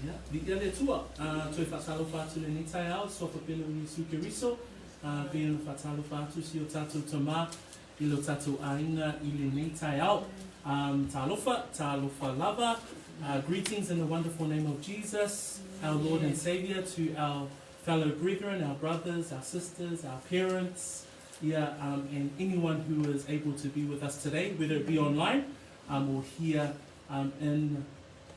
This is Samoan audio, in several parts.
Ia, viia le Atua. Ā, toe faatalofa atu lenei taeao, Suafa pele o Iesu Keriso, ā, pei ona faatalofa atu si o tātou Tama i lo tātou aiga i lenei taeao. Ā, talofa, talofa lava. Uh, greetings in the wonderful name of Jesus, our Lord and Saviour, to our fellow brethren, our brothers, our sisters, our parents, yeah, um, and anyone who is able to be with us today, whether it be online um, or here um, in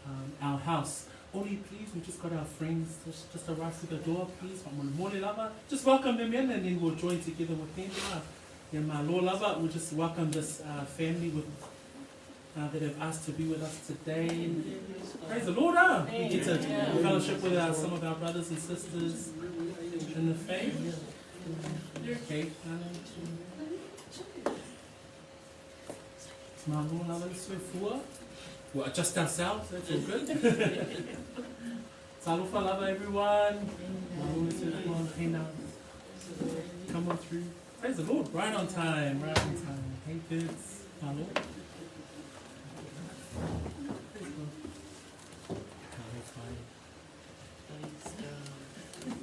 um, our house. Oli, please, we've just got our friends just, just arrived through the door, please. Fa'amolemole lava. Just welcome them in and then we'll join together with them. Ah, ia malo lava. We'll just welcome this uh, family with, uh, that have asked to be with us today. Praise the Lord, ah! We get to fellowship with our, some of our brothers and sisters in the faith. You're okay. Malo lava le soifua. We'll adjust ourselves, that's all good. Talofa lava everyone. Malo le soifua. Hey now. Come on through. Praise the Lord. Right on time, right on time. Hey kids. Malo. Praise God. Talofa. Praise God.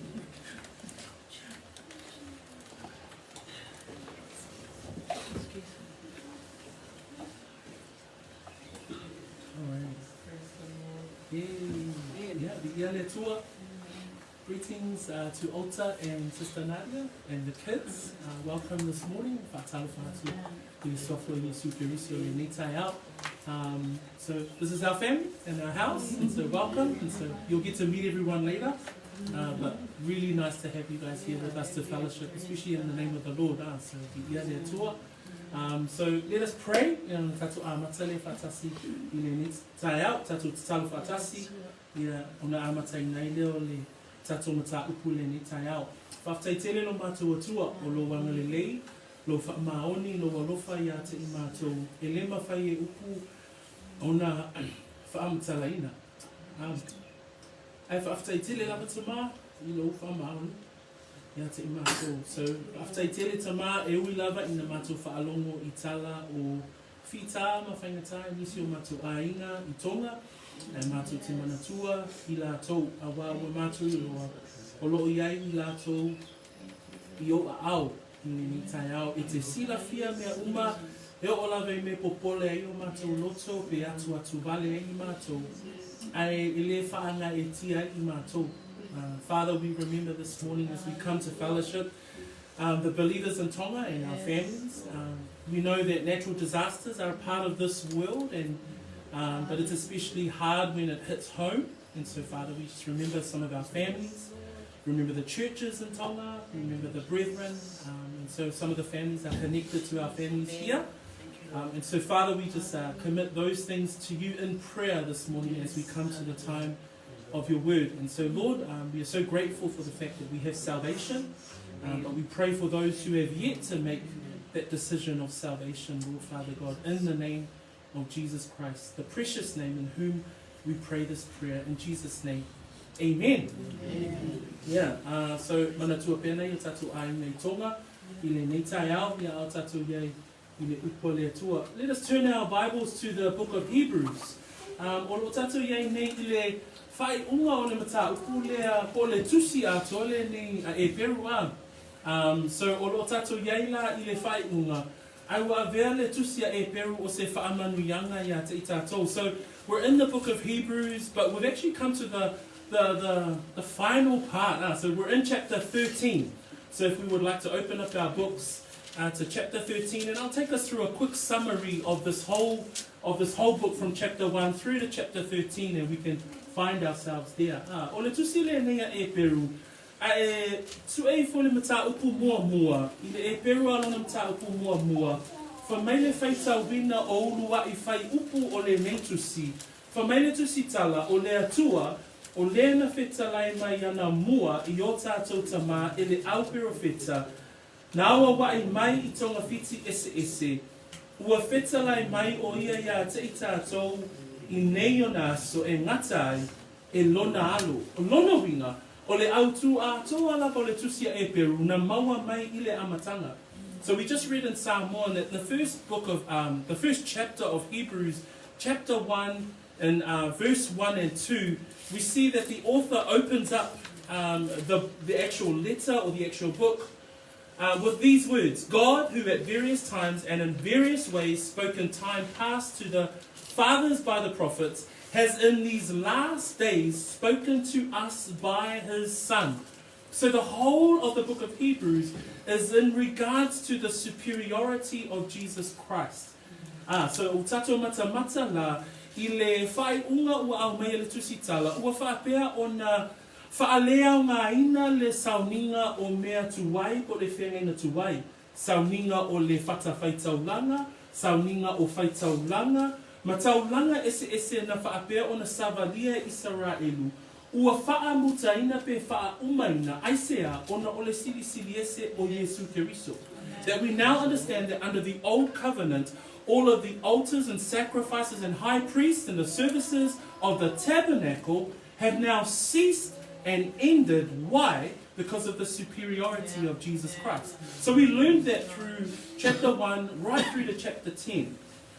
Excuse me. All right. Yay. Yeah, viia le Atua. Greetings uh, to Alta and Sister Nadia and the kids. Uh, welcome this morning. Fa'atalofa atu i le Suafa o Iesu Keriso lenei taeao. Um, so this is our family and our house, and so welcome. And so you'll get to meet everyone later. Uh, but really nice to have you guys here with us to fellowship, especially in the name of the Lord. Ah, so viia le Atua. Um, so let us pray. Ia na tatou amata le fa'atasi i lenei taeao, tatou tatalo fa'atasi, ia ona amataina ai lea o le tatou mataupu i lenei taeao. Faafetai tele lo matou Atua o lou agalelei, lou fa'amaoni, lou alofa iā te i matou e le mafai e upu ona fa'amatalaina. Um, ae fa'afetai tele lava Tamā i lou fa'amaoni. Ia te i mātou. So, faafetai tele Tamā e ui lava ina mātou faalogo i tala o whitā ma faingatā i nisi o mātou āinga i Tonga, e mātou te manatua i lātou, a wā ua mātou i roa, o loo i ai i lātou i ou aao i lenei taeao e te silafia mea uma, e oo lava i me popole ai o mātou loto pe atuatu wale ai i mātou, ae e le whaangaetia ai i mātou. Uh, Father, we remember this morning as we come to fellowship um, the believers in Tonga and our families. Um, we know that natural disasters are a part of this world, and um, but it's especially hard when it hits home. And so, Father, we just remember some of our families, remember the churches in Tonga, remember the brethren, um, and so some of the families are connected to our families here. Um, and so, Father, we just uh, commit those things to you in prayer this morning as we come to the time of your word. And so, Lord, um, we are so grateful for the fact that we have salvation, um, but we pray for those who have yet to make that decision of salvation, Lord Father God, in the name of Jesus Christ, the precious name in whom we pray this prayer. In Jesus' name, amen. Amen. Yeah, uh, so manatua pena i o tātou āinga i Tonga, i lenei taeao, ia ao tātou iai i le upu a le Atua. Let us turn our Bibles to the book of Hebrews. Um, o lo tātou iai nei i le whaiunga o le mataupu lea po o le tusi atoa lenei a Eperu a. Um, so o lo tātou iai la i le whaiunga. Ai ua avea le tusi a Eperu o se whaamanuiaga iā te i tātou. So we're in the book of Hebrews, but we've actually come to the, the, the, the final part. Ah, so we're in chapter 13. So if we would like to open up our books uh, to chapter 13, and I'll take us through a quick summary of this whole of this whole book from chapter 1 through to chapter 13, and we can find ourselves there. Ah, o le tusi lenei a Eperu, a e tuʻe ifo le mataupu muamua, i le Eperu a lona mataupu muamua, fai mai le faitauina o uluaʻi faiupu o lenei tusi, fai mai le tusi tala o le Atua, o lē na fetalai mai ana mua i o tātou tamā e le au perofeta, Na auauaʻi mai i togafiti eseese, ua fetalai mai ʻo ia iā te i tātou i nei ona aso e gata ai e lona alo. O lona uiga, o le autū atoa lava o le tusi a Eperu na maua mai i le amataga. So we just read in Samoan that the first book of, um, the first chapter of Hebrews, chapter 1, In verse 1 and 2, we see that the author opens up the actual letter or the actual book with these words God, who at various times and in various ways spoke in time past to the fathers by the prophets, has in these last days spoken to us by his Son. So the whole of the book of Hebrews is in regards to the superiority of Jesus Christ. Ah, so o tatou matamata la i le faaiuga ua aumaia le tusitala, ua faapea ona faaleaogaina le sauniga o mea tuai po o le feagaiga tuai, sauniga o le fatafaitaulaga, sauniga o faitaulaga, ma taulaga eseese na faapea ona savalia e Isaraelu, ua faamutaina pe faaumaina, aisea, ona o le silisili ese o Iesu Keriso. That we now understand that under the old covenant, all of the altars and sacrifices and high priests and the services of the tabernacle have now ceased and ended. Why? Because of the superiority of Jesus Christ. So we learned that through chapter 1 right through to chapter 10.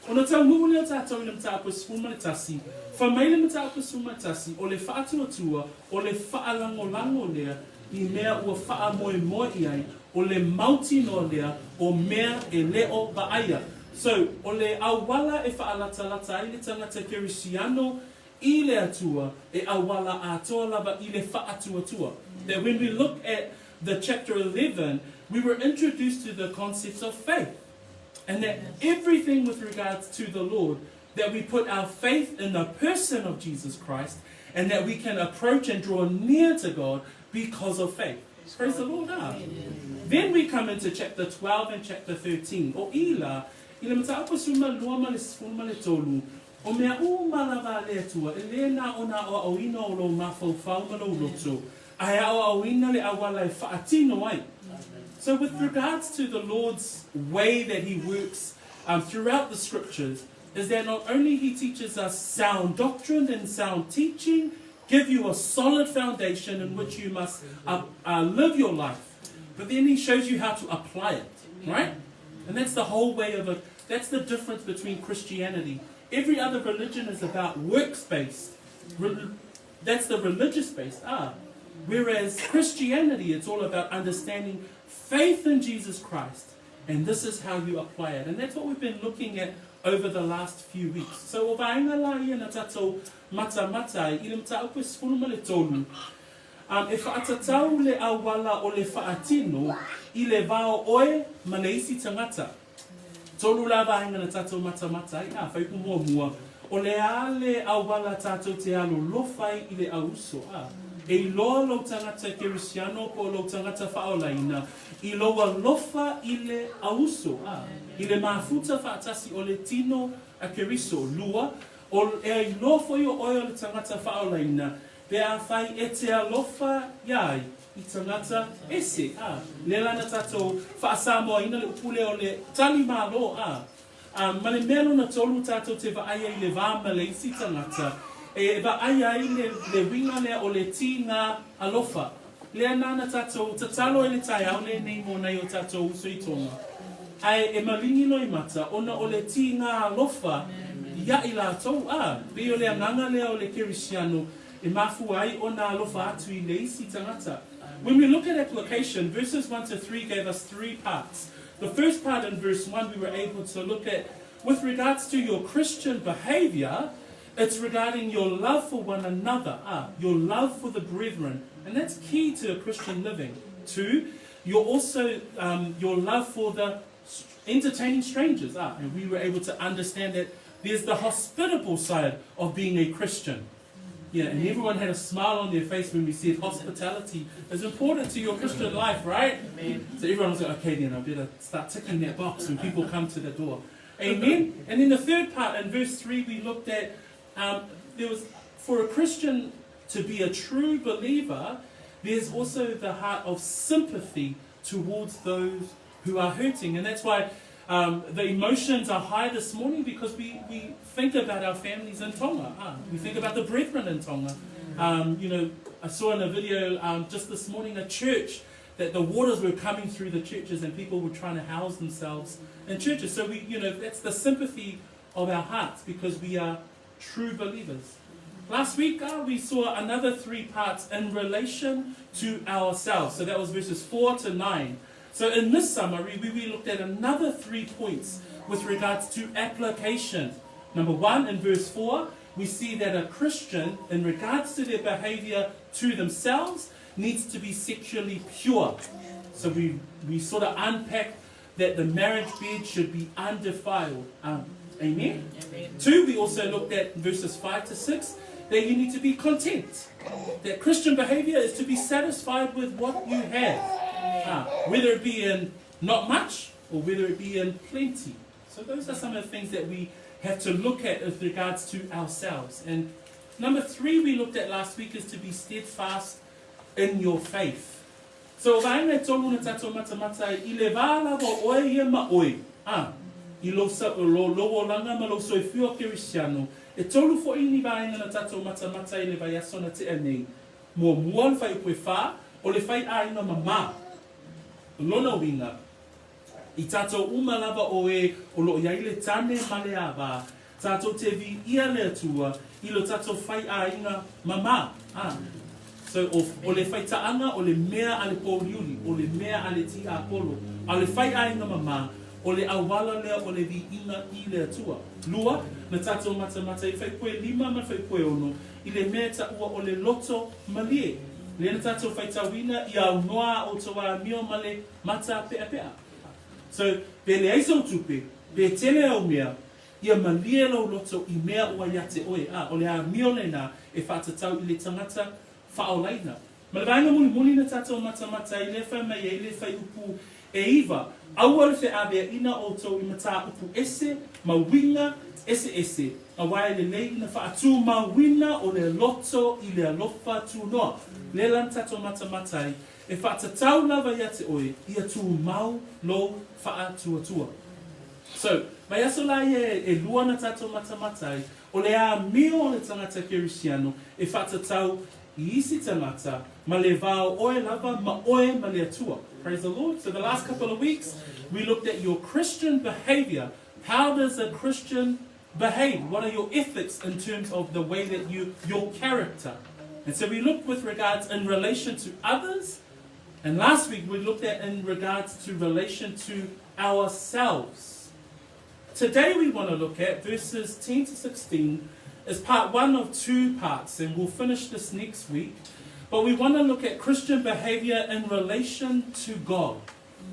Ona taunuu lea o tatou i le mataupu e 11, fai mai le mataupu e 11, o le faatuatua, o le faalagolago lea i mea ua faamoemoe i ai, o le mautinoa lea o mea e le o vaaia. So, o le auala e faalatalata ai le tagata kerisiano i le Atua e auala atoa lava i le faatuatua. That when we look at the chapter 11, we were introduced to the concepts of faith. And that everything with regards to the Lord, that we put our faith in the person of Jesus Christ, and that we can approach and draw near to God because of faith. Praise the Lord. Ah. Then we come into chapter 12 and chapter 13. O i la, i le mataupu 12 ma le 13, o mea uma lava a le Atua, e le na o na aoaoina o lou mafaufau ma lou loto, ae aoaoina le auala e faatino ai. So with regards to the Lord's way that he works throughout the scriptures, is that not only he teaches us sound doctrine and sound teaching, give you a solid foundation in which you must live your life, but then he shows you how to apply it, right? And that's the whole way of it. That's the difference between Christianity. Every other religion is about works-based. That's the religious-based. Whereas Christianity, it's all about understanding faith in Jesus Christ. And this is how you apply it. And that's what we've been looking at over the last few weeks. So, o vaega la ia na tatou matamata ai, i le mataupu e 13, e faatatau le auala o le faatino i le va o oe ma le isi tagata. Tolu la vaega na tatou matamata ai, a, fuaiupu muamua, o le a le auala tatou te alolofa ai i le auuso, a. E iloa lou tagata kerisiano po o lou tagata faaolaina i lou alofa i le auuso, a, i le mafuta faatasi o le tino a Keriso. Lua, o, e iloa foi o oe o le tagata faaolaina pe afai e te alofa iā ai i tagata ese, a. Lea la na tatou faasamoaina le upu lea o le tali malo, a. A, ma le mea lona tolu tatou te vaai ai i le va ma le isi tagata, e vaai ai le, le uiga lea o le tiga alofa. Lea nana tatou tatalo i le taeao lenei mo nai o tatou uso i Tonga. Ae e maligi loimata ona o le tiga alofa ia i latou, a, pei o le agaga lea o le kerisiano e mafua ai ona alofa atu i le isi tagata. When we look at application, verses 1 to 3 gave us three parts. The first part in verse 1, we were able to look at, with regards to your Christian behavior, it's regarding your love for one another, your love for the brethren. And that's key to a Christian living. Two, you're also your love for the entertaining strangers. And we were able to understand that there's the hospitable side of being a Christian. Yeah, and everyone had a smile on their face when we said hospitality is important to your Christian life, right? Amen. So everyone was like, okay, then I better start ticking that box when people come to the door. Amen. And then the third part in verse 3, we looked at there was, for a Christian to be a true believer, there's also the heart of sympathy towards those who are hurting. And that's why the emotions are high this morning, because we think about our families in Tonga. We think about the brethren in Tonga. I saw in a video just this morning a church that the waters were coming through the churches and people were trying to house themselves in churches. So that's the sympathy of our hearts, because we are true believers. Last week we saw another 3 parts in relation to ourselves. So that was verses 4 to 9. So in this summary, we looked at another 3 points with regards to application. Number 1, in verse 4, we see that a Christian, in regards to their behavior to themselves, needs to be sexually pure. So we sort of unpack that the marriage bed should be undefiled. Amen? Amen. 2, we also looked at verses 5 to 6, that you need to be content. That Christian behavior is to be satisfied with what you have. Whether it be in not much or whether it be in plenty. So those are some of the things that we have to look at with regards to ourselves. And number 3 we looked at last week is to be steadfast in your faith. So vaenga e tolu na tatou matamata ai, i le va lava o oe ia ma oe, a, i lou sa, lo, lou olaga ma lou soifua kerisiano, e tolu foʻi ni vaega na tatou matamata ai i le vaiaso na tea nei. Muamua, le fuaiupu e fa, o le faiaiga mamā. O lona uiga, i tatou uma lava o e o loo i ai le tane ma le ava, tatou te viia le Atua i lo tatou faiaiga mamā. A. So, o, o le faitaaga o le mea a le pouliuli, o le mea a le tiapolo, a o le faiaiga mamā, o le auala lea o le viiga i le Atua. Lua, na tatou matamata i le fuaiupu e lima ma le fuaiupu e ono, i le mea e taua o le loto malie. Lea na tatou faitauina ia aunoa a outou amio ma le matapeapea. So, pe leai sou tupe, pe tele au mea, ia malie lou loto i mea ua ia te oe, a o le amio lena e faatatau i le tagata faaolaina. Ma le vaega mulimuli na tatou matamata ai lea fai mai ai le fuaiupu e iva, Aua le feaveaina outou i mataupu ese ma uiga eseese, auā e lelei ina faatumauina o le loto i le alofa tunoa. Lea la na tatou matamata ai, e faatatau lava ia te oe, ia tumau lou faatuatua. So, vaiaso la ia e lua na tatou matamata ai, o le amio o le tagata kerisiano e faatatau i isi tagata ma le va o oe lava ma oe ma le Atua. Praise the Lord. So the last couple of weeks, we looked at your Christian behavior. How does a Christian behave? What are your ethics in terms of the way that you, your character? And so we looked with regards in relation to others. And last week we looked at in regards to relation to ourselves. Today we want to look at verses 10 to 16 as part 1 of 2 parts, and we'll finish this next week. But we want to look at Christian behavior in relation to God.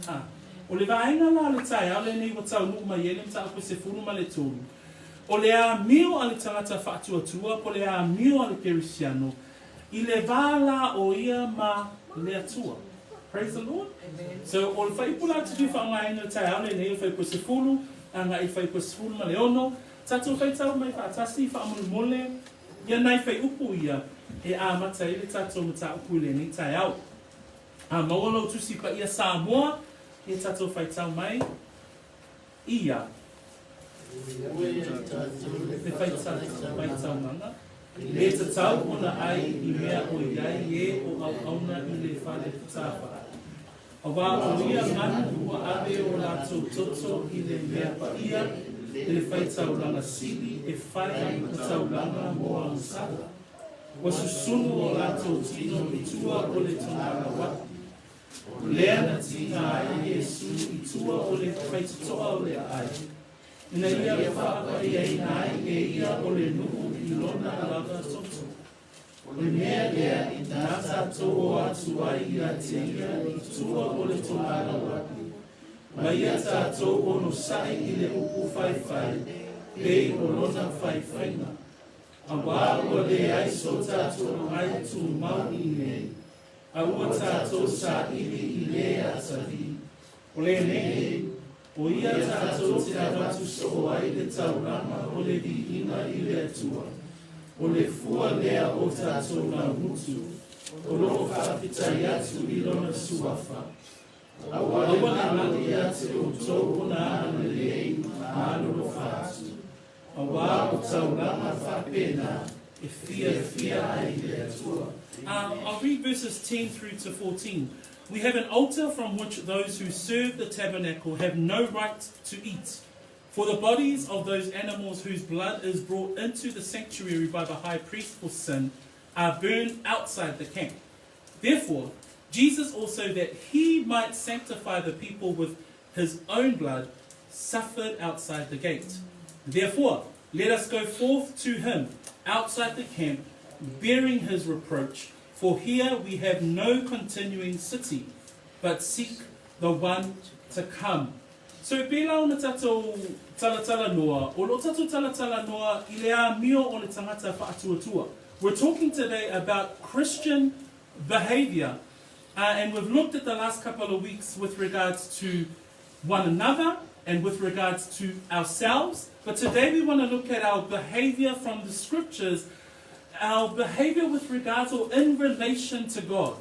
Ah. O le vaega la o le taeao lenei ua taunuu mai ai le mataupu e 13, o le amio a le tagata faatuatua po o le amio a le kerisiano i le va la o ia ma le Atua. Praise the Lord. So, o le fuaiupu la te fia faaaogaina i le taeao lenei, o le fuaiupu e 10, agai i le fuaiupu e 16, tatou faitau mai faatasi, faamolemole, ia nai fuaiupu ia e amata ai le tatou mataupu i lenei taeao. A maua lou Tusi Paia Samoa, ia tatou faitau mai ia. Le faitaugaga, e tatau ona ai i mea o i ai e o auauna i le fale tafaa. Auā o ia manu ua ave o latou toto i le mea paia i le faitaulaga sili e fai ma taulaga mo agasala. Ua susunu o latou tino i tua o le togalawaʻi. O lea na tiga ai Iesu i tua o le faitotoa o le aai, ina ia faapaiaina ai e ia o le nuu i lona lava toto. O le mea lea na tatou o atu ai ia te ia i tua o le togalawaʻi, ma ia tatou onosai i le upu faifai pei o lona faifaiga. Auā ua leai so tatou ai tumau i inei, a ua tatou saili i le atalii. O lenei, o ia tatou te avatu soo ai le taulaga o le viiga i le Atua, o le fua lea o tatou laugutu, o loo faafetai atu i lona Suafa. Aua le galo ia te outou ona agalelei ma alolofa atu, auā o taulaga faapena e fiafia ai le Atua. I'll read verses 10 through to 14. We have an altar from which those who serve the tabernacle have no right to eat. For the bodies of those animals whose blood is brought into the sanctuary by the high priest for sin are burned outside the camp. Therefore, Jesus also, that he might sanctify the people with his own blood, suffered outside the gate. Therefore, let us go forth to him outside the camp, bearing his reproach, for here we have no continuing city, but seek the one to come. So e pēlā ona tātou talatalanoa, o lo tātou talatalanoa i le āmio o le tangata whaatuatua. We're talking today about Christian behavior. And we've looked at the last couple of weeks with regards to one another and with regards to ourselves. But today we want to look at our behavior from the scriptures, our behavior with regards or in relation to God.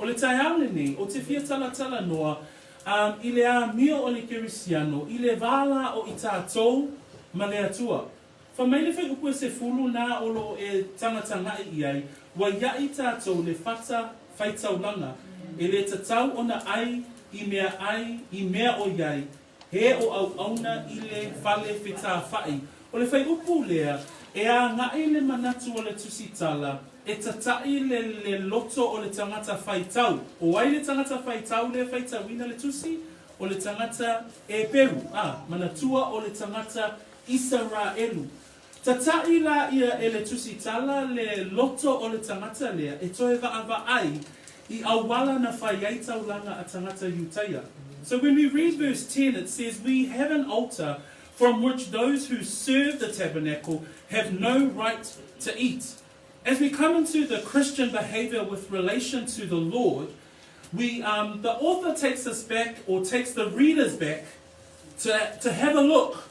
O le taeao lenei, o te fia talatalanoa um, i le āmio o le Kerisiano, i le vālā o i tātou ma le Atua. Fa mai le whaiupu e sefulu nā o lo e tangatanga'i i ai, ua ia'i tātou le whata whaitaulanga, e le tatau ona ai i mea ai, i mea o iai, he o auauna i le fale fetāwha'i. O le whaiupu lea, e ānga'i le manatu o le tusitala, e tata'i le le loto o le tangata whaitau. O ai le tangata whaitau le whaitauina le tusi? O le tangata Eperu, a, manatua o le tangata Isaraelu. Tata'i la ia e le tusitala le loto o le tangata lea e toe vaavaai i auala na whai ai taulanga a tangata Iutaia. So when we read verse 10 it says we have an altar from which those who serve the tabernacle have no right to eat. As we come into the Christian behavior with relation to the Lord, we, the author takes us back or takes the readers back to, to have a look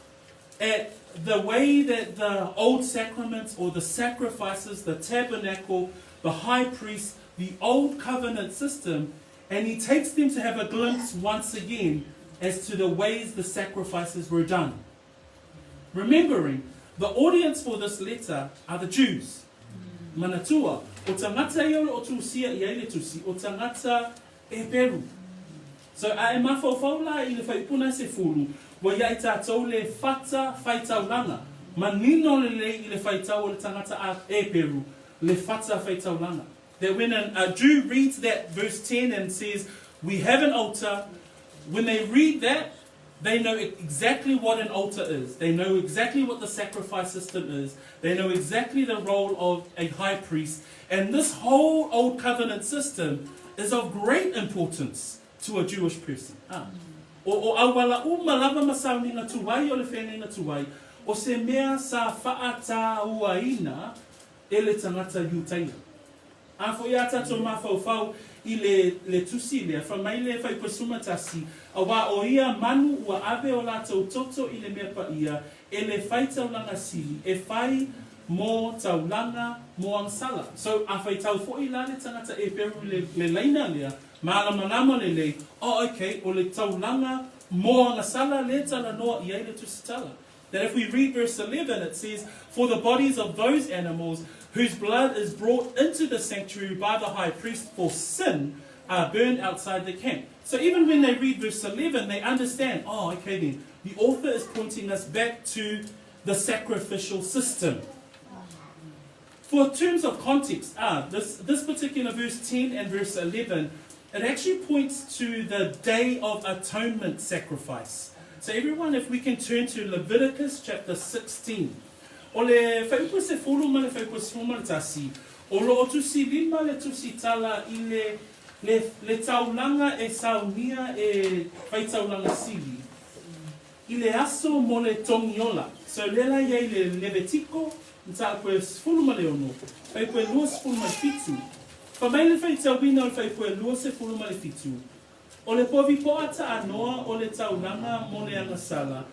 at the way that the old sacraments or the sacrifices, the tabernacle, the high priest, the old covenant system, and he takes them to have a glimpse once again as to the ways the sacrifices were done. Remembering, the audience for this letter are the Jews. Manatua, o tangata ia o lo o tusia i ai le tusi, o tangata Eperu. So, a e mafaufau la i le whaipuna se fulu, ua ia i tātou le whata whaitaulanga. Manino lelei i le whaitau o le tangata a Eperu, le whata whaitaulanga. That when an, a Jew reads that verse 10 and says, we have an altar, when they read that, they know exactly what an altar is. They know exactly what the sacrifice system is. They know exactly the role of a high priest. And this whole old covenant system is of great importance to a Jewish person. Ah. O, o auala uma lava ma sauninga tuai o le whenenga tuai, o se mea sa whaatāuaina e le tangata Iutaia. A fo'i a tatou mafaufau i le, le tusi lea, fa mai le whaipasuma tasi, auā o ia manu ua ave o latou toto i le mea paia, e le whai taulanga sili, e whai mo taulanga mo angsala. So, a whaitau fo'i la le tangata e peru le, le laina lea, malamalama lelei, oh okay, o le taulanga mo angasala le talanoa i ai le tusi tala. That if we read verse 11, it says, For the bodies of those animals whose blood is brought into the sanctuary by the high priest for sin are burned outside the camp. So even when they read verse 11, they understand, oh, okay then, the author is pointing us back to the sacrificial system. For terms of context, this, this particular verse 10 and verse 11, it actually points to the Day of Atonement sacrifice. So everyone, if we can turn to Leviticus chapter 16. O le whaiupu se fulu ma le whaiupu se ma le tasi, o lo o tusi lima le tusi tala i le, le, le taulanga e saunia e whaitaulanga sili. I le aso mo le togiola. So lela iai le Levitiko, mataupu e 16, fuaiupu e 27. Fa mai le faitauina o le fuaiupu e 27, O le povi po'a ta'anoa o le taulaga mo le agasala,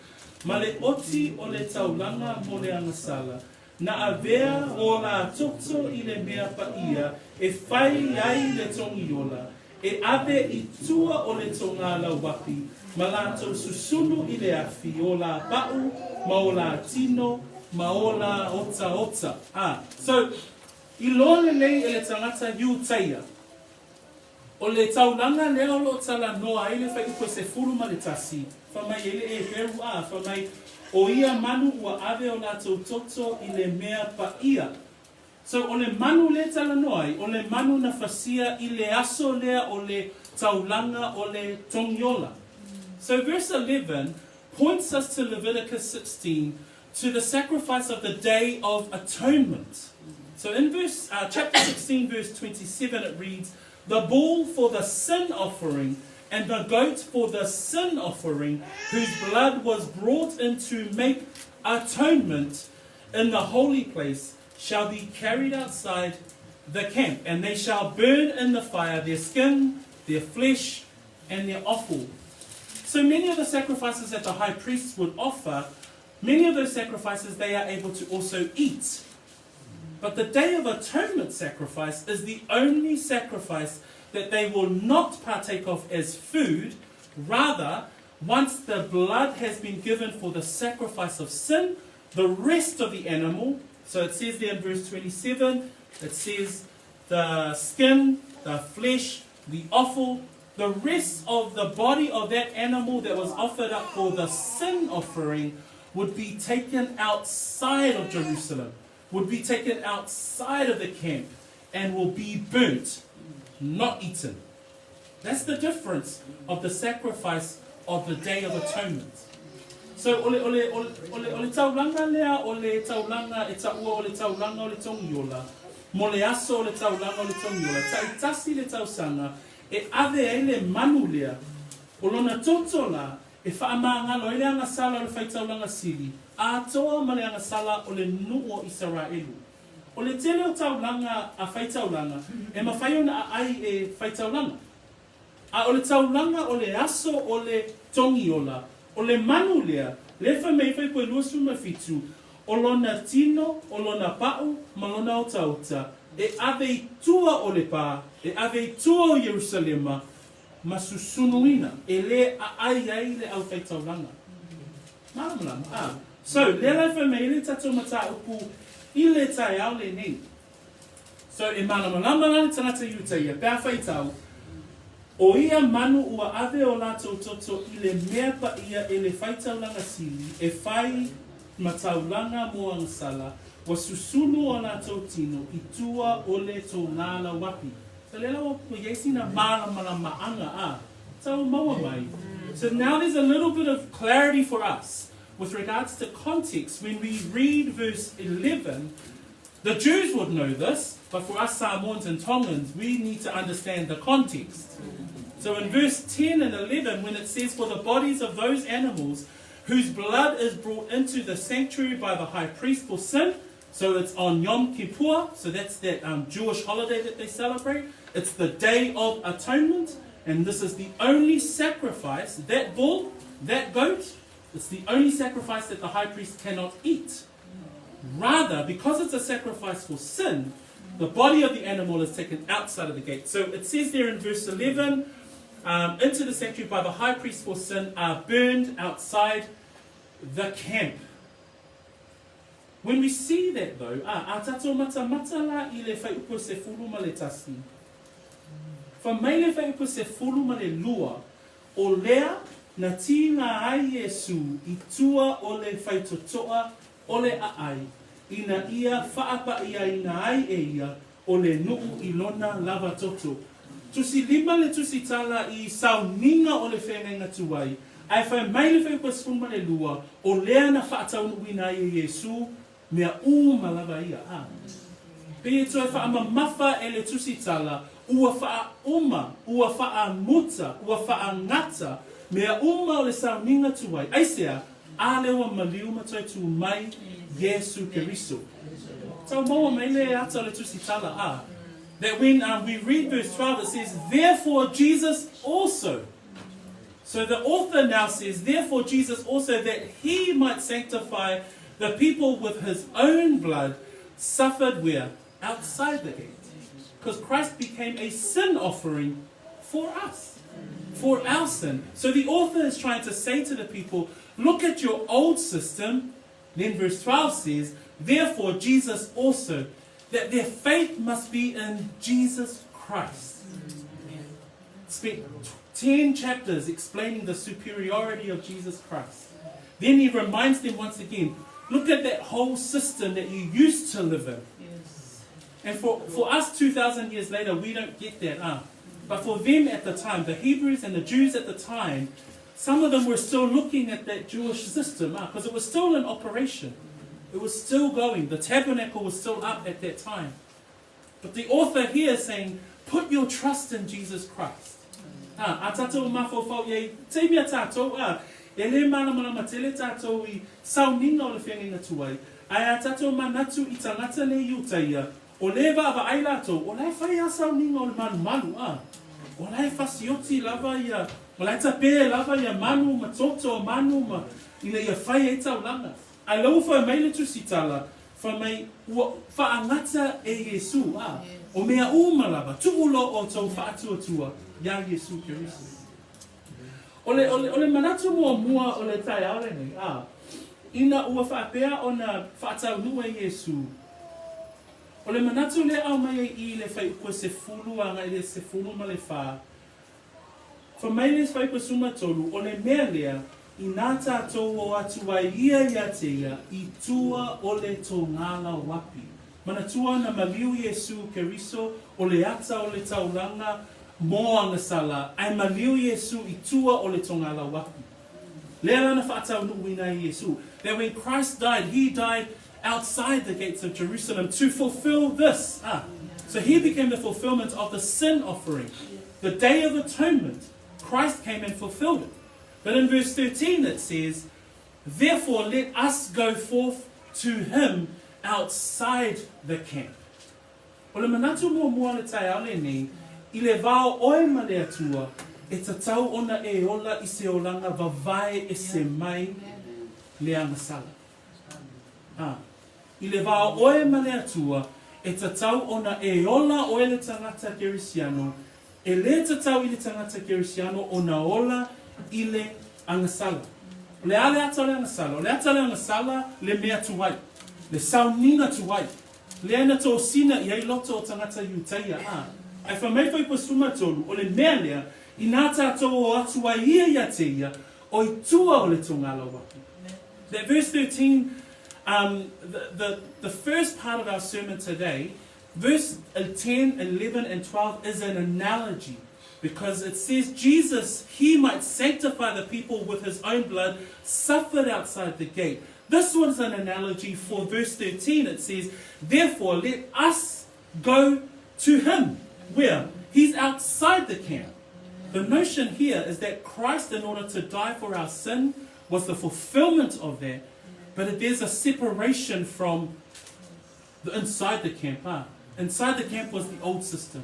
ma le oti o le taulaga mo le agasala, na avea o la toto i le mea pa'ia e fai ai le togiola, e ave i tua o le togala uapi ma latou susunu i le afi o la pa'u ma o la tino ma o la otaota. A, so, i loa lelei e le tagata Iutaia, o le taulaga lea o lo o talanoa ai le fuaiupu e 11, fa mai ai le Eperu, a, fa mai, O ia manu ua ave o latou toto i le mea paia. So o le manu lea talanoa ai, o le manu na fasia i le aso lea o le taulaga o le togiola. So verse 11 points us to Leviticus 16, to the sacrifice of the Day of Atonement. So in verse, chapter 16, verse 27, it reads, The bull for the sin offering and the goat for the sin offering, whose blood was brought in to make atonement in the holy place, shall be carried outside the camp, and they shall burn in the fire their skin, their flesh, and their offal. So many of the sacrifices that the high priests would offer, many of those sacrifices they are able to also eat. But the Day of Atonement sacrifice is the only sacrifice that they will not partake of as food. Rather, once the blood has been given for the sacrifice of sin, the rest of the animal, so it says there in verse 27, it says the skin, the flesh, the offal, the rest of the body of that animal that was offered up for the sin offering would be taken outside of Jerusalem, would be taken outside of the camp, and will be burnt, not eaten. That's the difference of the sacrifice of the Day of Atonement. So, o le, o le, o le, o le, o le taulaga lea o le taulaga e taua o le taulaga o le togiola, mo le aso o le taulaga o le togiola, taitasi le tausaga e ave ai le manu lea, o lona toto la e faamagalo ai le agasala o le faitaulaga sili, atoa ma le agasala o le nuu o Isaraelu. O le tele o taulaga a faitaulaga e mafai ona aai e faitaulaga. A o le taulaga o le aso o le togiola, o le manu lea, lea fai mai fai koe 27, o lona tino, o lona pa'u, ma lona otaota, e ave i tua o le pā, e ave i tua o Ierusalema, ma susunuina, e lē aai ai le aufaitaulaga. Malamalama, a. So, lea la e fai mai ai le tatou mataupu i le taeao lenei. So, e malamalama la le tagata Iutaia, pe a faitau, O ia manu ua ave o latou toto i le mea paia e le faitaulaga sili, e fai ma taulaga mo agasala, ua susunu o latou tino i tua o le togala uapi. So lea la ua iai sina malamalamaaga a tau maua mai. So now there's a little bit of clarity for us with regards to context when we read verse 11. The Jews would know this, but for us Samoans and Tongans, we need to understand the context. So in verse 10 and 11, when it says, For the bodies of those animals whose blood is brought into the sanctuary by the high priest for sin, so it's on Yom Kippur, so that's that Jewish holiday that they celebrate. It's the Day of Atonement, and this is the only sacrifice, that bull, that goat, it's the only sacrifice that the high priest cannot eat. Rather, because it's a sacrifice for sin, the body of the animal is taken outside of the gate. So it says there in verse 11, into the sanctuary by the high priest for sin are burned outside the camp. When we see that though, a, a tatou matamata la i le fuaiupu 11. Fai mai le fuaiupu 12, o lea na tiga ai Iesu i tua o le faitotoa o le aai, ina ia faapaiaina ai e ia o le nuu i lona lava toto. Tusi lima le tusi tala i sauniga o le feagaiga tuai, ae fai mai le fuaiupu 12, o lea na faataunuuina ai e Iesu mea uma lava ia, a. Pei e toe faamamafa e le tusi tala, ua faauma, ua faamuta, ua faagata mea uma o le sauniga tuai. Aisea? A lea ua maliu ma toe tu mai Iesu Keriso. Tau maua mai le ata o le tusi tala, a. That when we read verse 12 it says, Therefore Jesus also. So the author now says, Therefore Jesus also, that he might sanctify the people with his own blood, suffered where? Outside the gate. Because Christ became a sin offering for us, for our sin. So the author is trying to say to the people, look at your old system. Then verse 12 says, Therefore Jesus also, that their faith must be in Jesus Christ. Spent 10 chapters explaining the superiority of Jesus Christ. Then he reminds them once again, look at that whole system that you used to live in. Yes. And for, for us 2,000 years later, we don't get that, huh? But for them at the time, the Hebrews and the Jews at the time, some of them were still looking at that Jewish system, because it was still in operation. It was still going. The tabernacle was still up at that time. But the author here is saying, put your trust in Jesus Christ. Ā, a tātou mafaufau i ai, te mea tātou, ā, e le māramarama tele tātou i sauniga o le feagaiga tuai, ae a tātou manatu i tangata nei i uta ia, o le vaavaai latou, o la e fai a sauniga o le malumalu, ā, o la e fasioti lava ia, o la e tapē lava ia manu ma toto o manu ma, ina ia fai ai taulaga. Ae lau ua fai mai le Tusitala, fai mai, ua faagata e Iesū, ā, o mea uma lava, tuu loa outou faatuatua iā Iesū Keriso. O le, o le, o le manatu muamua o le taeao lenei, ā, ina ua faapea ona faataunuu e Iesū, o le manatu lea aumai ai i le fuaiupu e 10 agai i le 14, Fai mai le fuaiupu e 13, o le mea lea, inā tātou o atu ai ia iā te ia i tua o le togala uapi. Manatua na maliu Iesū Keriso o le ata o le taulaga mō agasala, ae maliu Iesū i tua o le togala uapi. Lea la na faataunuuina ai Iesū, that when Christ died, he died outside the gates of Jerusalem to fulfill this. Ah. So he became the fulfillment of the sin offering. The Day of Atonement, Christ came and fulfilled it. But in verse 13 it says, Therefore let us go forth to him outside the camp. O le manatu muamua o le taeao lenei, i le vao oe ma le Atua, e tatau ona e ola i se olaga vavae ese mai le agasala. Ā, i le vao oe ma le Atua, e tatau ona e ola oe le tagata Kerisiano, e lē tatau i le tagata Kerisiano ona ola i le agasala. O le a le ata o le agasala? O le ata o le agasala le mea tuai, le sauniga tuai, lea na tosina i ai loto o tagata Iutaia, ā, ae fai mai foi 13, o le mea lea, inā tātou o atu ai ia iā te ia, o i tua o le togala uapi. That verse 13, um, the, the, the first part of our sermon today, verse 10, 11, and 12 is an analogy because it says Jesus, he might sanctify the people with his own blood, suffered outside the gate. This one's an analogy for verse 13. It says, Therefore, let us go to him. Where? He's outside the camp. The notion here is that Christ, in order to die for our sin, was the fulfillment of that. But there's a separation from the inside the camp. Huh? Inside the camp was the old system.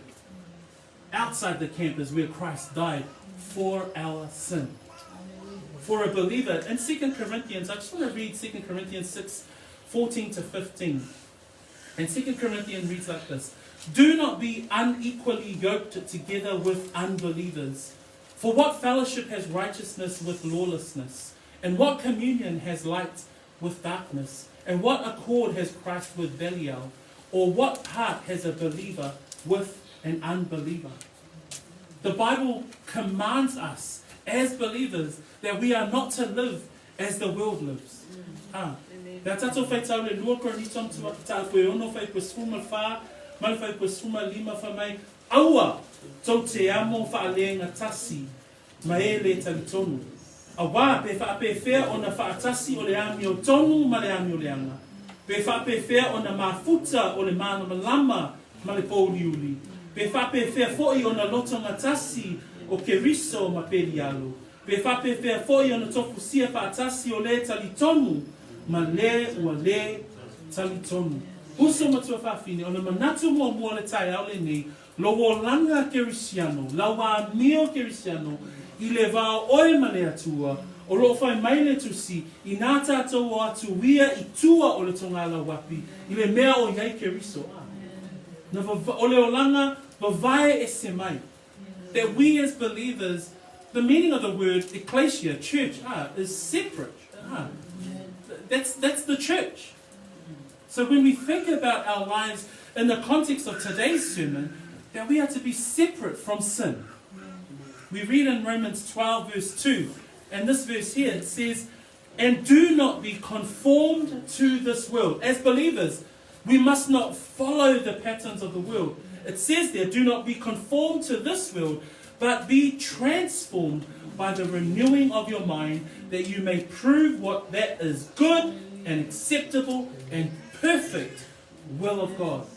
Outside the camp is where Christ died for our sin. For a believer, in 2 Corinthians, I just want to read 2 Corinthians 6, 14 to 15. And 2 Corinthians reads like this Do not be unequally yoked together with unbelievers. For what fellowship has righteousness with lawlessness? And what communion has light with darkness? And what accord has Christ with Belial? Or what part has a believer with an unbeliever? The Bible commands us as believers that we are not to live as the world lives. Ah. Pe a tātou whaitau le lua Korinito matua ki tāu koe ono whai koe 14 ma le whai koe 15 whai mai aua tou te amo whaaleenga tasi ma e le tali tonu. Awā, pe whaapewhea ona whaatasi o le amio tonu ma le amio leaga, pe whaapewhea ona mafuta o le mālamalama ma le pōuliuli, pe whaapewhea foʻi ona lotoga tasi o Keriso ma Pelialo, pe whaapewhea foʻi ona tofusia faatasi o lē tali tonu ma lē ua lē tali tonu. Uso matua fafine, o le manatu muamua o le taeao lenei, Lou olaga Kerisiano, lau amio Kerisiano, i le vao oe ma le Atua, o loo fai mai le Tusi, inā tātou o atu ia i tua o le togala uapi, i le mea o iai Keriso, a. Na vava, o le olaga vavae ese mai. That we as believers, the meaning of the word ecclesia, church, a, is separate, a. That's, that's the church. So when we think about our lives in the context of today's sermon, that we are to be separate from sin. We read in Romans 12, verse 2, and this verse here, it says, And do not be conformed to this world. As believers, we must not follow the patterns of the world. It says there, do not be conformed to this world, but be transformed by the renewing of your mind, that you may prove what that is good and acceptable and perfect will of God.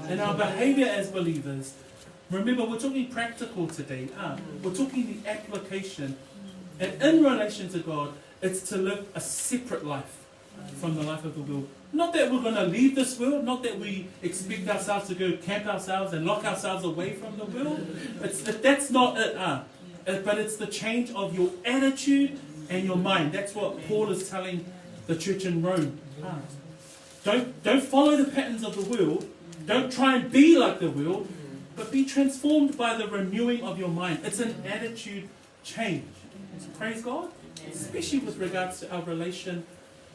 In our behavior as believers, remember we're talking practical today. Ah, we're talking the application. And in relation to God, it's to live a separate life from the life of the world. Not that we're going to leave this world, not that we expect ourselves to go camp ourselves and lock ourselves away from the world. It's, that's not it, ah. But it's the change of your attitude and your mind. That's what Paul is telling the church in Rome. Ah. Don't, don't follow the patterns of the world. Don't try and be like the world, but be transformed by the renewing of your mind. It's an attitude change. So praise God, especially with regards to our relation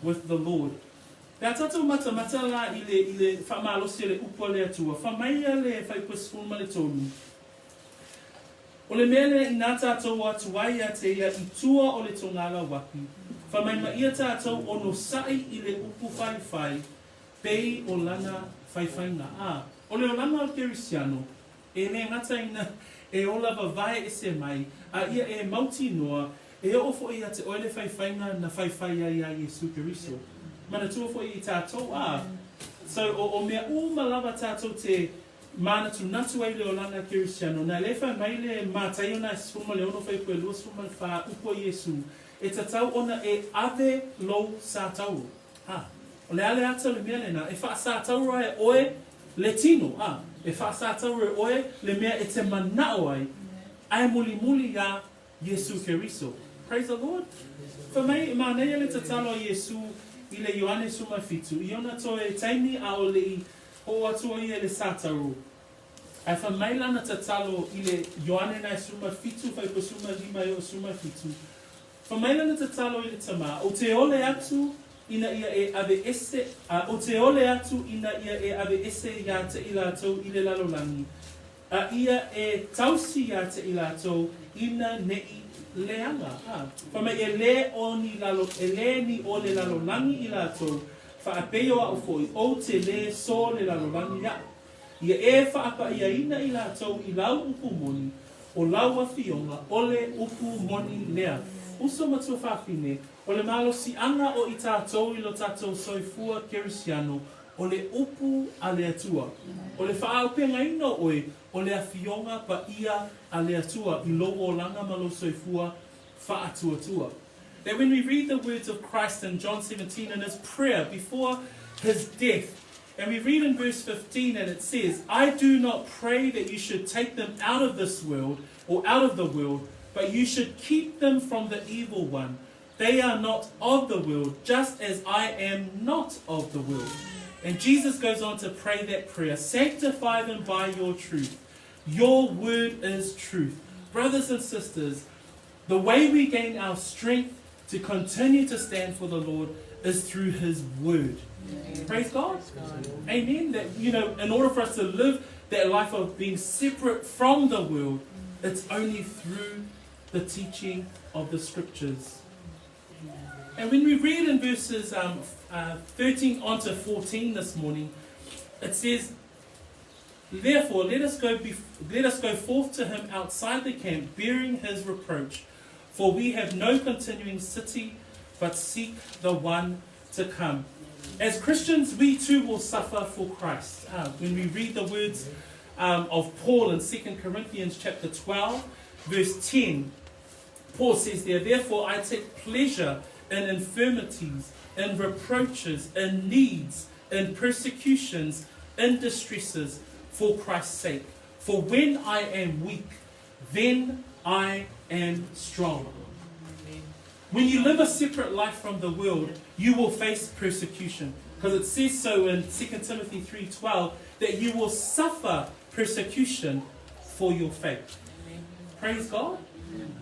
with the Lord. Pe a tatou matamata la i le, i le faamalosi o le upu a le Atua, fa mai ia le Fuaiupu 13, O le mea lea inā tatou o atu ai ia te ia i tua o le togala uapi, fa mai ma ia tatou onosaʻi i le upu faifai pei o lana faifaiga. A, o le olaga o le Kerisiano, e le gata ina e ola vavae ese mai, a ia e mautinoa, e oo foʻi ia te oe le faifaiga na faifai ai iā Iesu Keriso. Manatua foʻi i tatou, a, so o, o mea uma lava tatou te Manatunatu ai le olaga Kerisiano, na le fai mai le Mataio na 16 fuaiupu e 24 upu a Iesu, E tatau ona e ave lou satauro. A, o le a le ata o le mea lena, e faasatauro ai e oe le tino, a, e faasatauro e oe le mea e te manao ai, ae mulimuli iā Iesu Keriso. Praise the Lord. Fai mai, e manaia le tatalo a Iesu i le Ioane 17, i ona toe taimi a o le i oo atu o ia i le satauro. Ae fai mai lana tatalo i le Ioane na e 17 fai po 15 e oo 17, fai mai lana tatalo i le Tama, Ou te ole atu ina ia e ave ese, a, ou te ole atu ina ia e ave ese iā te i latou i le lalolagi, A ia e tausi iā te i latou ina neʻi leaga. A, fai mai e lē o ni lalo, e lē ni o le lalolagi i latou, faapei o aʻu foʻi, ou te lē so le lalolagi iaʻu. Ia e faapaʻiaina i latou i lau upu moni, o lau afioga, o le upu moni lea. Uso ma tuafafine, o le malosiʻaga o i tatou i lo tatou soifua Kerisiano, O le upu a le Atua. O le faaaupegaina o oe, o le afioga paia a le Atua i lou olaga ma lou soifua faatuatua. That when we read the words of Christ in John 17 in his prayer before his death, and we read in verse 15 and it says, I do not pray that you should take them out of this world or out of the world, but you should keep them from the evil one. They are not of the world, just as I am not of the world. And Jesus goes on to pray that prayer Sanctify them by your truth. Your word is truth. Brothers and sisters, the way we gain our strength to continue to stand for the Lord is through His Word. Amen. Praise God. Praise God. Amen. That, you know, in order for us to live that life of being separate from the world, it's only through the teaching of the Scriptures. And when we read in verses um, 13 on to 14 this morning, it says, Therefore, let us, go bef- let us go forth to him outside the camp, bearing his reproach. For we have no continuing city, but seek the one to come. As Christians, we too will suffer for Christ. Uh, when we read the words um, of Paul in 2 Corinthians chapter 12, verse 10, Paul says there, Therefore I take pleasure in infirmities, in reproaches, in needs, in persecutions, in distresses, for Christ's sake. For when I am weak, then I am strong. When you live a separate life from the world, you will face persecution. Because it says so in 2 Timothy 3.12 that you will suffer persecution for your faith. Praise God.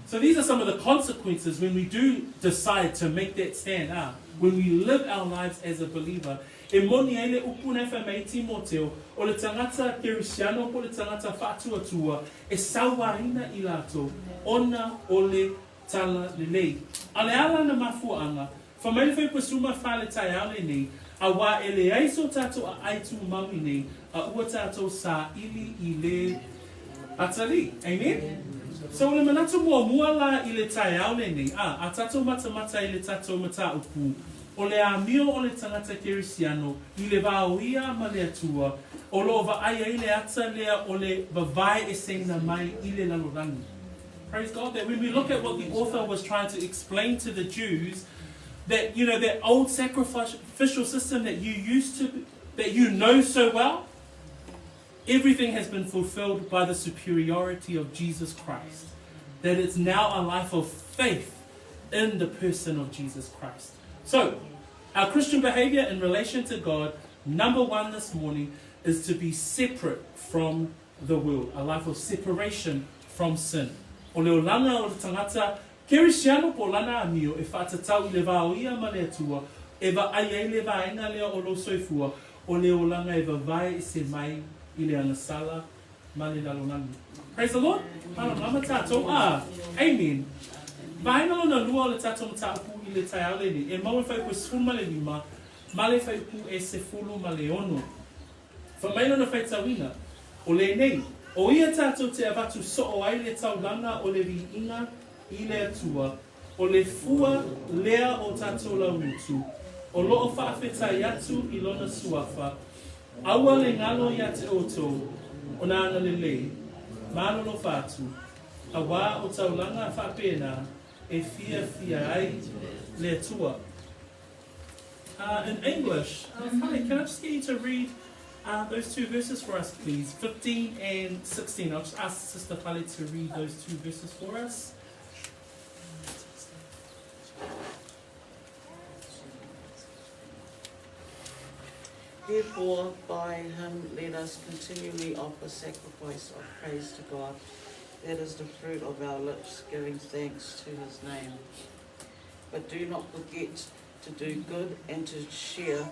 So these are some of the consequences when we do decide to make that stand up. When we live our lives as a believer. E moni ai le upu nei whai mai Timoteo, o le tangata Kerisiano po le tangata faatuatua, e sauaina i latou, ona o le Talalelei. A o le a lana mafuaaga, fai mai le Fuaiupu 14 i le taeao lenei, auā e leai so tatou aai tumau i nei, a ua tatou saili i le atalii. Amen? So o le manatu muamua la i le taeao lenei, a, a tatou matamata i le tatou mataupu, o le amio o le tagata Kerisiano i le va o ia ma le Atua, o lo o vaai ai le ata lea o le vavae eseina mai i le lalolagi. Praise God that when we look at what the author was trying to explain to the Jews, that, you know, that old sacrificial system that you used to, that you know so well, everything has been fulfilled by the superiority of Jesus Christ. That it's now a life of faith in the person of Jesus Christ. So, our Christian behavior in relation to God, number one this morning, is to be separate from the world, a life of separation from sin. O le olaga o le tagata Kerisiano po o lana amio e faatatau i le va o ia ma le Atua, e vaai ai le vaega lea o lou soifua, o le olaga e vavae ese mai i le agasala ma le lalolagi. Praise the Lord! Malamalama tatou, a! Amen! Vaega lona lua o le tatou mataupu i le taeao lenei, e maua i Fuaiupu e 15 ma le Fuaiupu e 16. Fai mai lona faitauina, O lenei, o ia tatou te avatu soo ai le taulaga o le viiga i le Atua, o le fua lea o tatou lauutu, o loo faafetai atu i lona suafa, aua le galo ia te outou ona agalelei, malolofa atu, auā o taulaga faapena e fiafia ai le Atua. In English, Fale, can I just get you to read those two verses for us, please? 15 and 16. I'll just ask Sister Fale to read those two verses for us. Therefore, by him let us continually offer sacrifice of praise to God. That is the fruit of our lips, giving thanks to his name. But do not forget to do good and to share,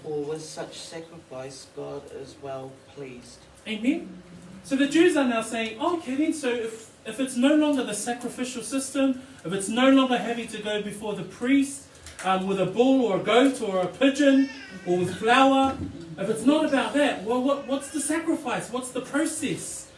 for with such sacrifice God is well pleased. Amen. So the Jews are now saying, oh, okay then, so if, if it's no longer the sacrificial system, if it's no longer having to go before the priest um, with a bull or a goat or a pigeon or with flour, if it's not about that, well, what, what's the sacrifice? What's the process?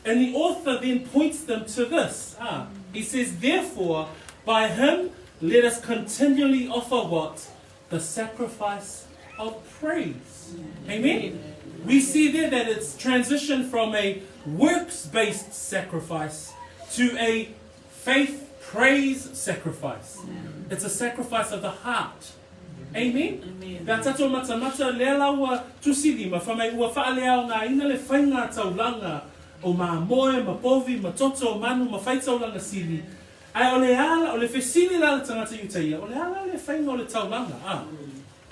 And the author then points them to this. Ah, he says, therefore, by him let us continually offer what? The sacrifice of praise. Amen? We see there that it's transitioned from a works-based sacrifice to a faith praise sacrifice. It's a sacrifice of the heart. Amen? Amen. Pe a tatou matamata, lea la ua tusi lima, fai mai ua faaleaogaina le faiga taulaga o mamoe, ma povi, ma toto, manu, ma faitaulaga sili, ae o le a la, o le fesili la a le tagata Iutaia, o le a la le faiga o le taulaga, a?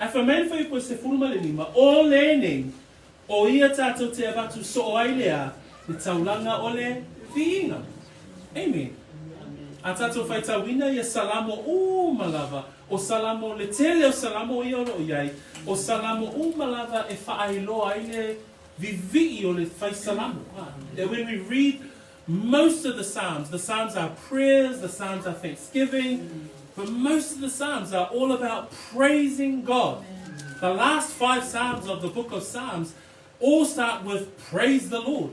Ae fai mai le fuaiupu e 15, o lenei, o ia tatou te avatu soo ai le a, le taulaga o le viiga. Amen. A tatou faitauina ia Salamo uma lava, o Salamo, le tele o Salamo ia o lo o i ai, o Salamo uma lava e faailoa ai le vivii o le fai Salamo. That when we read most of the Psalms, the Psalms are prayers, the Psalms are thanksgiving, but most of the Psalms are all about praising God. The last five Psalms of the book of Psalms all start with praise the Lord.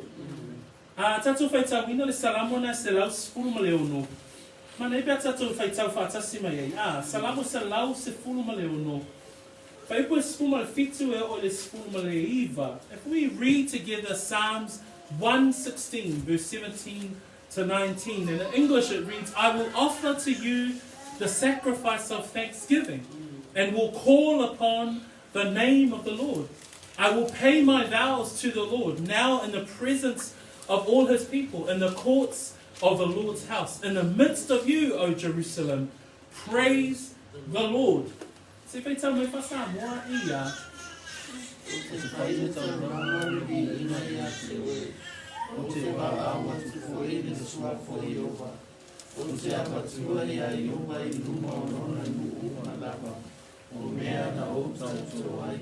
A tatou faitauina le Salamo na 116. Mana e pe a tatou faitau faatasi mai ai. A, Salamo 116. Fuaiupu e 17 e oo i le 19. If we read together Psalms 116 verse 17 to 19, and in English it reads, I will offer to you the sacrifice of thanksgiving and will call upon the name of the Lord. I will pay my vows to the Lord now in the presence of all his people, in the courts of the Lord's house, in the midst of you, O Jerusalem. Praise the Lord. Se faitau mai faa-Samoa ia. O te whai le tauranga o le viiga ia te oe, o te valaau atu foi i le suafa o Ieova, o te avatua ia Ieova i luma o lona nuu uma lava, o mea na ou tauto ai,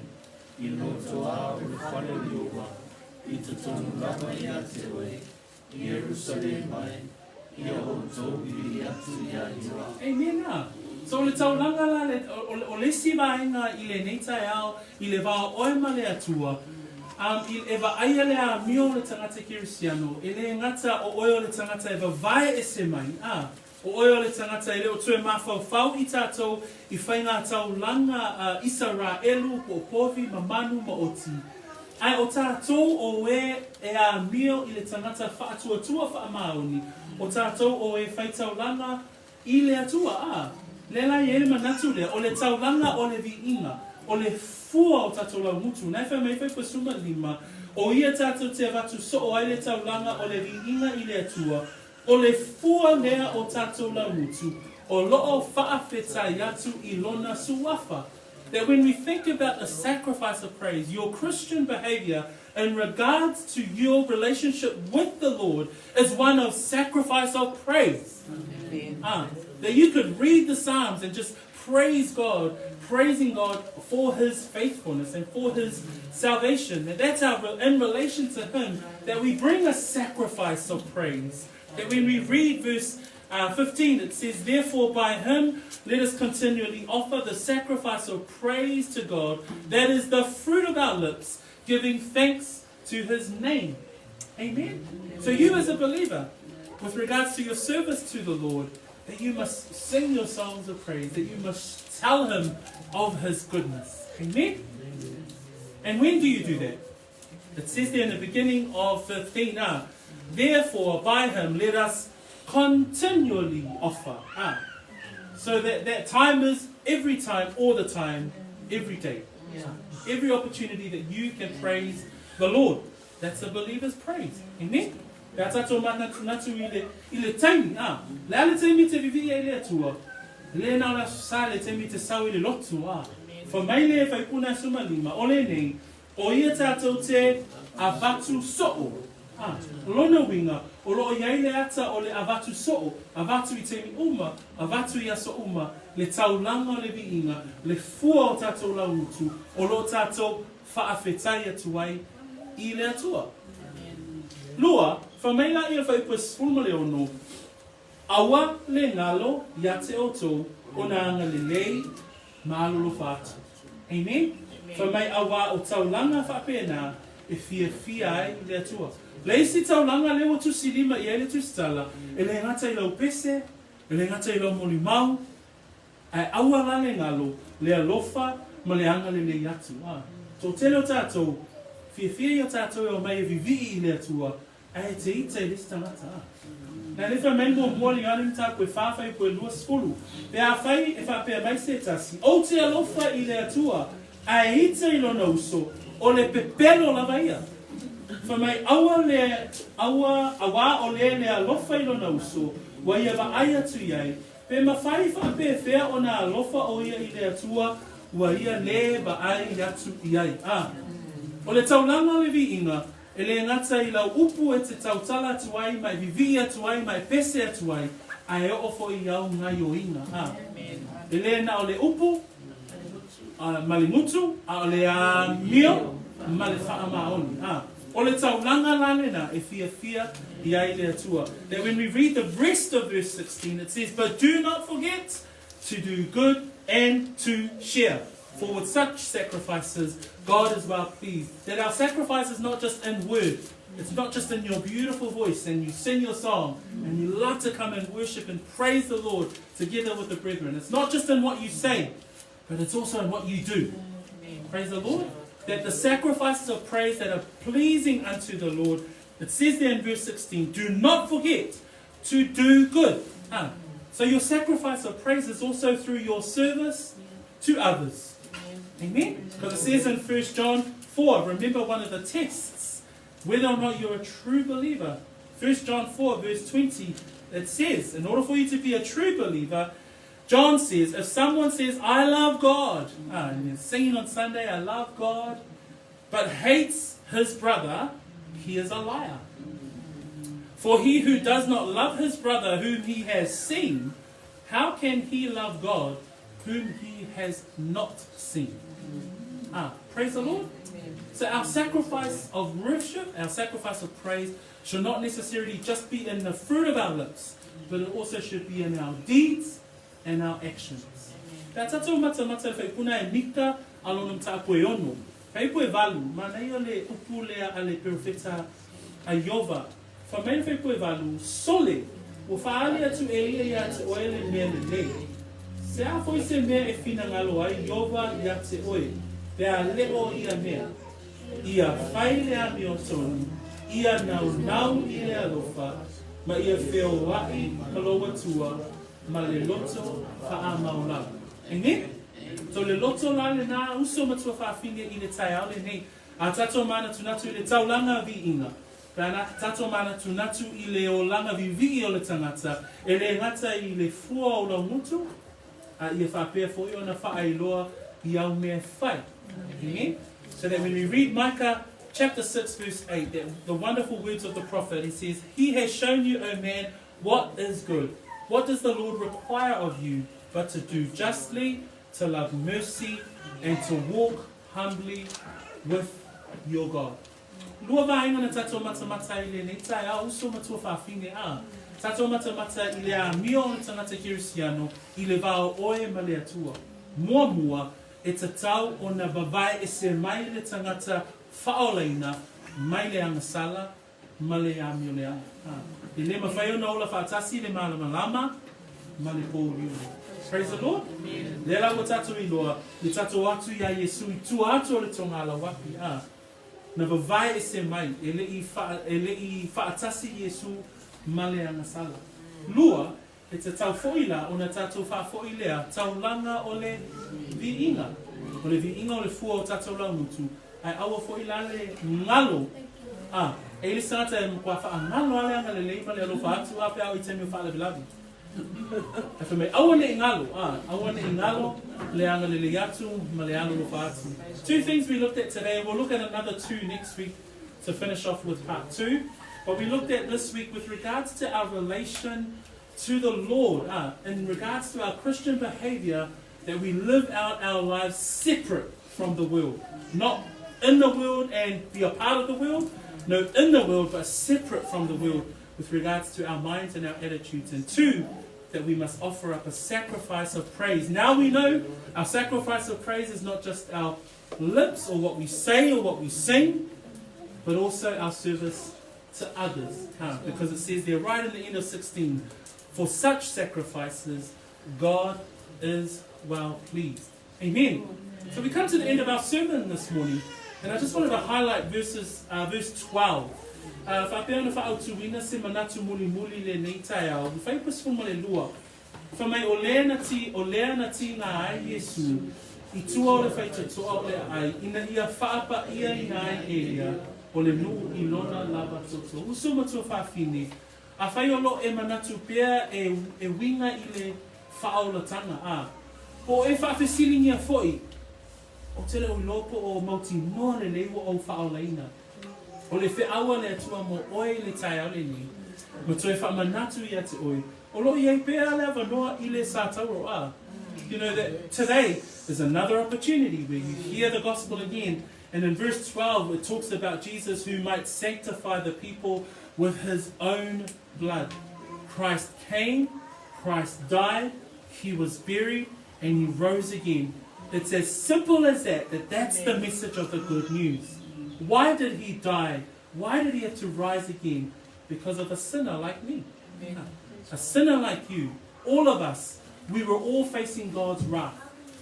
i lotoā o le fale o Ieova, i totonu lava ia te oe, Ierusalema e. Ia outou vivii atu iā Ieova. Amen a. So o le taulaga la le, o, o, o le isi vaega i lenei taeao i le va o oe ma le Atua, um, i, e vaaia le amio o le tagata kerisiano, e le gata o oe o le tagata e vavae ese mai, a, o oe o le tagata e le o toe mafaufau i tatou i faiga taulaga a Isaraelu po o povi ma manu ma oti, Ae o tatou o e e amio i le tagata faatuatua faamaoni, o tatou o e fai taulaga i le Atua, a, lea la e i ai le manatu lea, o le taulaga o le viiga, o le fua o tatou laugutu. Na e fai mai fai pasuma lima, o ia tatou te avatu soo ai le taulaga o le viiga i le Atua, o le fua lea o tatou laugutu, o loo faafetai atu i lona suafa. That when we think about the sacrifice of praise, your Christian behavior in regards to your relationship with the Lord is one of sacrifice of praise. Amen. That you could read the Psalms and just praise God, praising God for His faithfulness and for His salvation. And that's our in relation to Him that we bring a sacrifice of praise. That when we read verse 15, it says, Therefore by Him let us continually offer the sacrifice of praise to God, that is the fruit of our lips, giving thanks to His name. Amen? So you as a believer, with regards to your service to the Lord, that you must sing your songs of praise, that you must tell Him of His goodness. Amen? And when do you do that? It says there in the beginning of 15, Therefore by Him let us continually offer. So that time is every time, all the time, every day. Yeah. Every opportunity that you can praise the Lord. That's a believer's praise. Amen? Pe a tatou manatunatu i le, i le taimi, a, le a le taimi te vivii ai le Atua, le na o le aso sa le taimi te sau i le lotu, a, fa mai le e faipuna aso ma lima, o lenei, o ia tatou te avatu soo, a, o lona uiga, o loo iai le ata o le avatu soo, avatu i taimi uma, avatu i aso uma, le taulaga o le viiga, le fua o tatou lauutu, o loo tatou faafetai atu ai i le Atua. Lua, fai mai laia faipua 16, Aua le galo ia te outou ona agalelei ma alolofa atu. Amen? Fai mai auā o taulaga faapena e fiafia ai le Atua. Le isi taulaga lea ua tusi lima i ai le tusitala, e le gata i lau pese, e le gata i lau molimau, Ae aua la le galo, le alofa ma le agalelei atu. A, toatele o tatou, fiafia ia tatou e omai e vivii i le Atua, ae te ita i le isi tagata. A. Na le fai mai muamua le Ioane mataupu e fa fai e 20, Pe afai e faapea mai se tasi, Ou te alofa i le Atua, ae ita i lona uso, o le pepelo lava ia. Fai mai, Aua le, aua, auā o le le alofa i lona uso, ua ia vaai atu i ai, Pe mafai faapefea ona alofa o ia i le Atua ua ia lē vaai atu i ai? A. O le taulaga o le viiga, e le gata i lau upu e te tautala atu ai ma e vivii atu ai ma e pese atu ai, ae oo foi i au gaioiga. A. E le na o le upu ma le gutu, a o le amio ma le faamaoni. A. O le taulaga la lena e fiafia i ai le Atua. That when we read the rest of verse 16, it says, But do not forget to do good and to share. For with such sacrifices, God is well pleased. That our sacrifice is not just in word. It's not just in your beautiful voice and you sing your song and you love to come and worship and praise the Lord together with the brethren. It's not just in what you say, but it's also in what you do. Amen. Praise the Lord. That the sacrifices of praise that are pleasing unto the Lord, it says there in verse 16, do not forget to do good. So your sacrifice of praise is also through your service to others. Amen? Because it says in 1 John 4, remember one of the tests, whether or not you're a true believer. 1 John 4, verse 20, it says, in order for you to be a true believer, John says, if someone says, I love God, and you're singing on Sunday, I love God, but hates his brother, he is a liar. For he who does not love his brother whom he has seen, how can he love God whom he has not seen? Praise the Lord. So our sacrifice of worship, our sacrifice of praise, should not necessarily just be in the fruit of our lips, but it also should be in our deeds and our actions. Pe a tatou matamata i le faipuna e Mika a lona mataupu e ono, faipu e valu, manaia le upu lea a le perofeta a Iova, Fai mai le faipua e valu, Sole, ua faaali atu e ia iā te oe le mea lelei. Se a foi se mea e finagalo ai Iova iā te oe, pe a le o ia mea, ia fai le amiotonu, ia naunau i le alofa, ma ia feoaʻi ka lou Atua ma le loto faamaualalo. Amen? So le loto la lenā uso matua fafine i le taeao lenei, a tatou manatunatu i le taulaga viiga, Pe ana tatou manatunatu i le olaga vivii o le tagata, e le gata i le fua o lau gutu, a ia faapea foi ona faailoa i au mea e fai. Amen? So that when we read Micah chapter 6 verse 8, that the wonderful words of the prophet, he says, He has shown you, O man, what is good. What does the Lord require of you but to do justly, to love mercy, and to walk humbly with your God? Lua vaega na tatou matamata i lenei taeao uso matua fafine a tatou matamata i le amio o le tagata Kerisiano i le va o oe ma le Atua. Muamua, e tatau ona vavae ese mai le tagata faaolaina mai le agasala ma le amio leaga. A e le mafai ona ola faatasi le malamalama ma le pōuliuli. Praise the Lord. Lea la ua tatou iloa le tatou atu iā Iesu i tua atu o le togala-uapi. A Na vavae ese mai, e le i e le i faatasi Iesu ma le agasala. Lua, e tatau foi la ona tatou faafoi lea taulaga o le viiga, o le viiga o le fua o tatou laugutu, ae aua foi la le galo, a, e i le se tagata e matua faagalo a le agalelei ma le alofa atu a pe a oo i taimi o faalavelave. Ae fai mai, aua ne i galo, a, aua ne i galo le agalelei atu ma le alolofa atu. Two things we looked at today, we'll look at another two next week to finish off with part two. But we looked at this week with regards to our relation to the Lord, in regards to our Christian behavior, that we live out our lives separate from the world. Not in the world and be a part of the world, no, in the world, but separate from the world with regards to our minds and our attitudes. And two, that we must offer up a sacrifice of praise. Now we know our sacrifice of praise is not just our lips or what we say or what we sing, but also our service to others. Huh? Because it says there right in the end of 16, for such sacrifices God is well pleased. Amen. So we come to the end of our sermon this morning, and I just wanted to highlight verses, verse 12. Faapea ona faaautuina se manatu mulimuli i lenei taeao, i whai 12, Fai mai o lea na ti, o lea na tīnā ai Iesu i tua o le faitotoa o le aai ina ia faapaia-ina ai e ia o le nuu i lona lava toto. Uso matua fafine, afai o lo e manatu pea e, e uiga i le faaolatanga, a, po o e faafesiligia foi, ou te le o iloa po o mautinoa lelei ua ou faaolaina. O le feau a le Atua mo oe i le taeao lenei, ma toe faamanatu ia te oe, o lo o i ai pea le avanoa i le sātauro, a. You know that today is another opportunity where you hear the gospel again, and in verse 12 it talks about Jesus who might sanctify the people with his own blood. Christ came, Christ died, he was buried, and he rose again. It's as simple as that, that that's the message of the good news. Why did he die? Why did he have to rise again? Because of a sinner like me. A sinner like you. All of us, we were all facing God's wrath.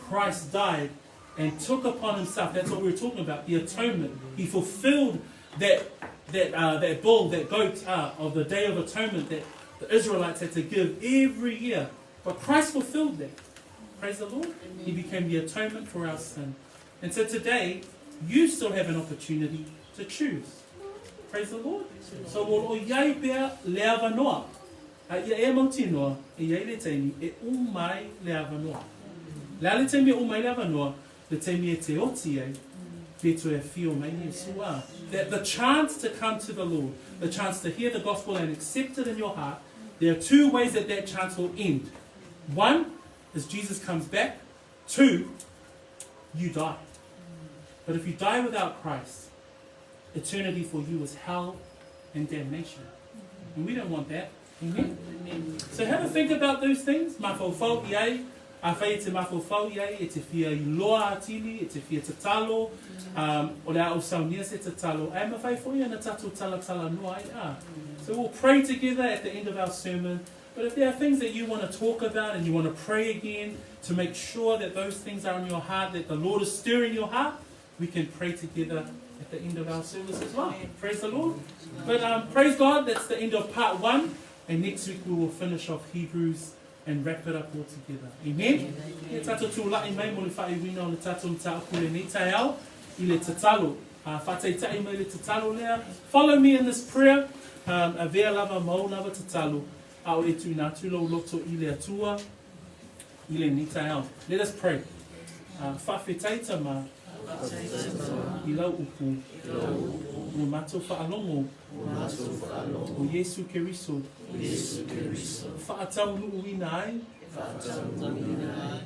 Christ died and took upon himself, that's what we were talking about, the atonement. He fulfilled that, that, that bull, that goat of the Day of Atonement that the Israelites had to give every year. But Christ fulfilled that. Praise the Lord. Amen. He became the atonement for our sin. And so today, you still have an opportunity to choose. Praise the Lord. So o lo o i ai pea le avanoa. A ia e mautinoa, e i ai le taimi e uma ai le avanoa. Le a le taimi e uma ai le avanoa, le taimi e te oti ai, pe toe afio mai Iesu a. That the chance to come to the Lord, the chance to hear the gospel and accept it in your heart, there are two ways that that chance will end. One is Jesus comes back. Two, you die. But if you die without Christ, eternity for you is hell and damnation. And we don't want that. Amen? Amen. So have a think about those things. Mafaufau i ai, afai e te mafaufau i ai, e te fia iloa atili, e te fia tatalo, o le a ou saunia se tatalo, ae mafai foi ona tatou talatalanoa ai a. So we'll pray together at the end of our sermon. But if there are things that you want to talk about and you want to pray again to make sure that those things are in your heart, that the Lord is stirring your heart, we can pray together at the end of our service as well. Praise the Lord. But praise God, that's the end of part 1. And next week we will finish off Hebrews and wrap it up all together. Amen? Ia tatou tula'i mai mo le faaiuina o le tatou mataupu lenei taeao i le tatalo. Faataitai mai le tatalo lea. Follow me in this prayer. Avea lava ma ou lava tatalo, a o e tuuina atu lou loto i le Atua i lenei taeao. Let us pray. Faafetai Tama i lau upu ua matou faalogo o Iesu Keriso faataunuuina ai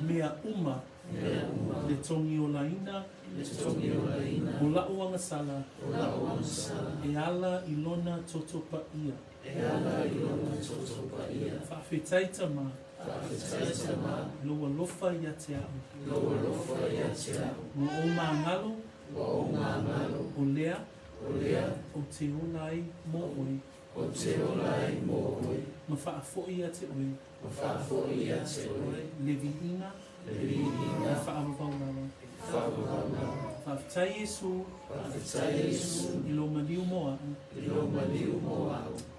mea uma le togiolaina o la'u agasala e ala i lona toto paia. Faafetai Tama lou alofa ia te a'u. Ua ou magalo o lea ou te ola ai mo oe. Ma faafo'i ia te oe le viiga le faavavau lava. Faafetai Iesu i lou maliu mo a'u.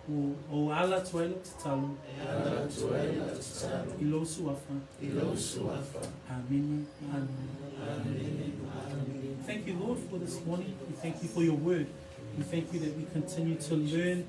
Ua ou ala atu ai lau tatalo i lou suafa. Amene, amene. Thank you, Lord, for this morning. We thank you for your word. We thank you that we continue to learn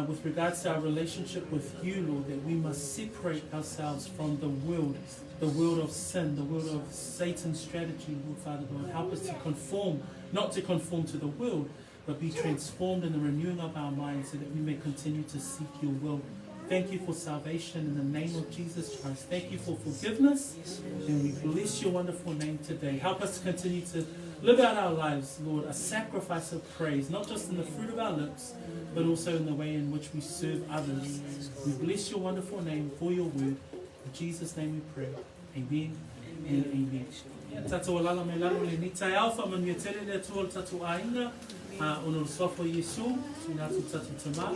with regards to our relationship with you, Lord, that we must separate ourselves from the world, the world of sin, the world of Satan's strategy, Lord Father God. Help us to conform, not to conform to the world, but be transformed in the renewing of our minds so that we may continue to seek your will. Thank you for salvation in the name of Jesus Christ. Thank you for forgiveness, and we bless your wonderful name today. Help us to continue to live out our lives, Lord, a sacrifice of praise, not just in the fruit of our lips, but also in the way in which we serve others. We bless your wonderful name for your word. In Jesus' name we pray. Amen and amen. Ia, tatou alaala mai lalo i lenei taeao, faamanuia tele le Atua o le tatou aiga, ona o le suafa o Iesu, tuuina atu i le tatou Tama.